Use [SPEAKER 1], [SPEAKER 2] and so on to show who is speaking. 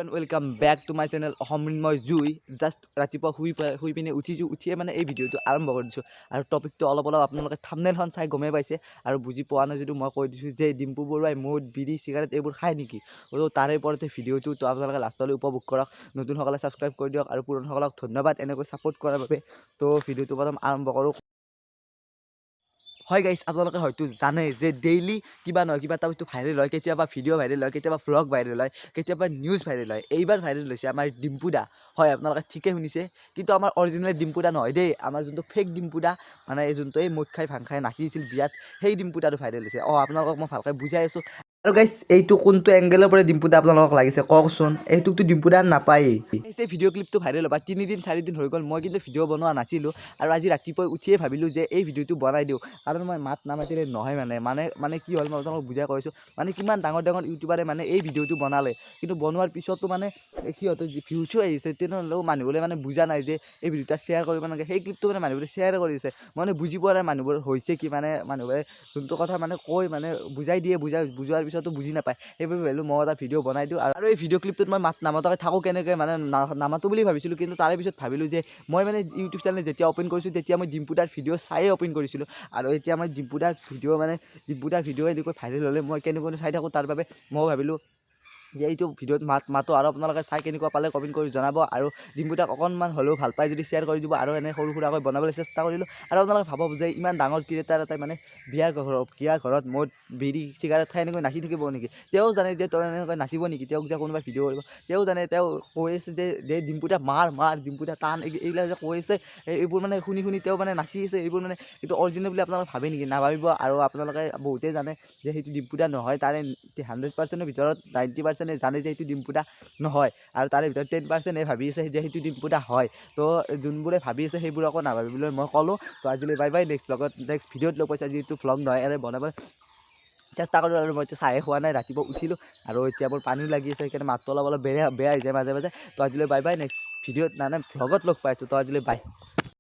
[SPEAKER 1] And welcome back to my channel Assam Mrinmoy জুই। Just ৰাতিপুৱা শুই পিনে উঠিছোঁ, উঠিয়ে মানে এই ভিডিঅ'টো আৰম্ভ কৰি দিছোঁ। আৰু টপিকটো অলপ অলপ আপোনালোকে থামনেলখন চাই গমেই পাইছে। আৰু বুজি পোৱা নাই যদিও মই কৈ দিছোঁ যে ডিম্পু বৰুৱাই মদ, বিড়ি, চিগাৰেট এইবোৰ খায় নেকি? তো তাৰে ওপৰতে ভিডিঅ'টো। তো আপোনালোকে লাষ্টলৈ উপভোগ কৰক। নতুনসকলে ছাবস্ক্ৰাইব কৰি দিয়ক আৰু পুৰণসকলক ধন্যবাদ এনেকৈ ছাপোৰ্ট কৰাৰ বাবে। তো ভিডিঅ'টো প্ৰথম আৰম্ভ কৰোঁ। হয় গাইছ, আপোনালোকে হয়তো জানে যে ডেইলি কিবা নহয় কিবা এটা বস্তু ভাইৰেল হয়। কেতিয়াবা ভিডিঅ' ভাইৰেল হয়, কেতিয়াবা ভ্লগ ভাইৰেল হয়, কেতিয়াবা নিউজ ভাইৰেল হয়। এইবাৰ ভাইৰেল হৈছে আমাৰ ডিম্পুদা। হয়, আপোনালোকে ঠিকেই শুনিছে। কিন্তু আমাৰ অৰিজিনেল ডিম্পুদা নহয় দেই। আমাৰ যোনটো ফেক ডিম্পুদা, মানে এই যোনটো এই মদ খাই ভাং খাই নাচিছিল বিয়াত, সেই ডিম্পুদাটো ভাইৰেল হৈছে। অঁ, আপোনালোকক মই ভালকৈ বুজাই আছোঁ। আৰু গাইছ, এইটো কোনটো এংগেলৰ পৰা ডিম্পুদা আপোনালোকক লাগিছে কওকচোন? এইটোকতো ডিম্পুদা নাপায়েই। এই ভিডিঅ' ক্লিপটো ভাইৰেল হ'বা 3 দিন 4 দিন হৈ গ'ল। মই কিন্তু ভিডিঅ' বনোৱা নাছিলোঁ আৰু আজি ৰাতিপুৱাই উঠিয়ে ভাবিলোঁ যে এই ভিডিঅ'টো বনাই দিওঁ, কাৰণ মই মাত নামাতিলে নহয়। মানে কি হ'ল, মই আপোনালোকক বুজাই কৈছোঁ। মানে কিমান ডাঙৰ ডাঙৰ ইউটিউবাৰে মানে এই ভিডিঅ'টো বনালে, কিন্তু বনোৱাৰ পিছতো মানে সিহঁতৰ যি ভিউজো আহিছে, তেনেহ'লেও মানুহবোৰে মানে বুজা নাই যে এই ভিডিঅ'টা শ্বেয়াৰ কৰিব নালাগে। সেই ক্লিপটো মানে মানুহবোৰে শ্বেয়াৰ কৰিছে। মানে বুজি পোৱা নাই মানুহবোৰ হৈছে কি। মানে মানুহবোৰে যোনটো কথা মানে কৈ মানে বুজাই দিয়ে, বুজোৱাৰ পিছতো বুজি নাপায়। সেইবাবে ভাবিলোঁ মই এটা ভিডিঅ' বনাই দিওঁ। আৰু এই ভিডিঅ' ক্লিপটোত মই মাত নামাতাকৈ থাকোঁ কেনেকৈ? মানে নামাতো বুলি ভাবিছিলোঁ, কিন্তু তাৰে পিছত ভাবিলোঁ যে মই মানে ইউটিউব চেনেল যেতিয়া অ'পেন কৰিছোঁ, তেতিয়া মই ডিম্পুদাৰ ভিডিঅ' চায়ে অ'পেন কৰিছিলোঁ। আৰু এতিয়া মই ডিম্পুদাৰ ভিডিঅ' মানে ডিম্পুদাৰ ভিডিঅ' এনেকৈ ভাইৰেল হ'লে মই কেনেকৈ চাই থাকোঁ। তাৰ বাবে মই ভাবিলোঁ যে এইটো ভিডিঅ'ত মাত মাতো। আৰু আপোনালোকে চাই কেনেকুৱা পালে কমেণ্ট কৰি জনাব। আৰু ডিম্পুদাক অকণমান হ'লেও ভাল পায় যদি শ্বেয়াৰ কৰি দিব। আৰু এনে সৰু সুৰাকৈ বনাবলৈ চেষ্টা কৰিলোঁ। আৰু আপোনালোকে ভাবক যে ইমান ডাঙৰ ক্ৰিয়েটাৰ এটাই মানে বিয়াৰ ঘৰত মদ, বিড়ি, চিগাৰেট খাই এনেকৈ নাচি থাকিব নেকি? তেওঁ জানে যে তেওঁ এনেকৈ নাচিব নেকি? তেওঁক যে কোনোবাই ভিডিঅ' কৰিব, তেওঁ জানে। তেওঁ কৈ আছে যে "ডিম্পুদা মাৰ মাৰ, ডিম্পুদা টান", এইবিলাক যে কৈ আছে, এইবোৰ মানে শুনি শুনি তেওঁ মানে নাচি আছে। এইবোৰ মানে এইটো অৰিজিনেল বুলি আপোনালোকে ভাবে নেকি? নাভাবিব। আৰু আপোনালোকে বহুতেই জানে যে সেইটো ডিম্পুদা নহয়। তাৰে 100%ৰ ভিতৰত 90%ে জানে যে সেইটো ডিম্পুদা নহয় আৰু তাৰে ভিতৰত 10%ে ভাবি আছে যে সেইটো ডিম্পুদা হয়। তো যোনবোৰে ভাবি আছে, সেইবোৰকো নাভাবিবলৈ মই ক'লোঁ। তো আজিলৈ বাই বাই। নেক্সট ভ্লগত, নেক্সট ভিডিঅ'ত লগ পাইছোঁ। আজি এইটো ভ্লগ নহয়, এনে বনাব চেষ্টা কৰোঁ। আৰু মইতো চাহে খোৱা নাই, ৰাতিপুৱা উঠিলোঁ আৰু এতিয়া মোৰ পানীও লাগি আছে, সেইকাৰণে মাতটো অলপ অলপ বেয়া বেয়া হৈ যায় মাজে মাজে। তো আজিলৈ বাই বাই। নেক্সট ভিডিঅ'ত মানে ভ্লগত লগ পাইছোঁ। তো আজিলৈ বাই।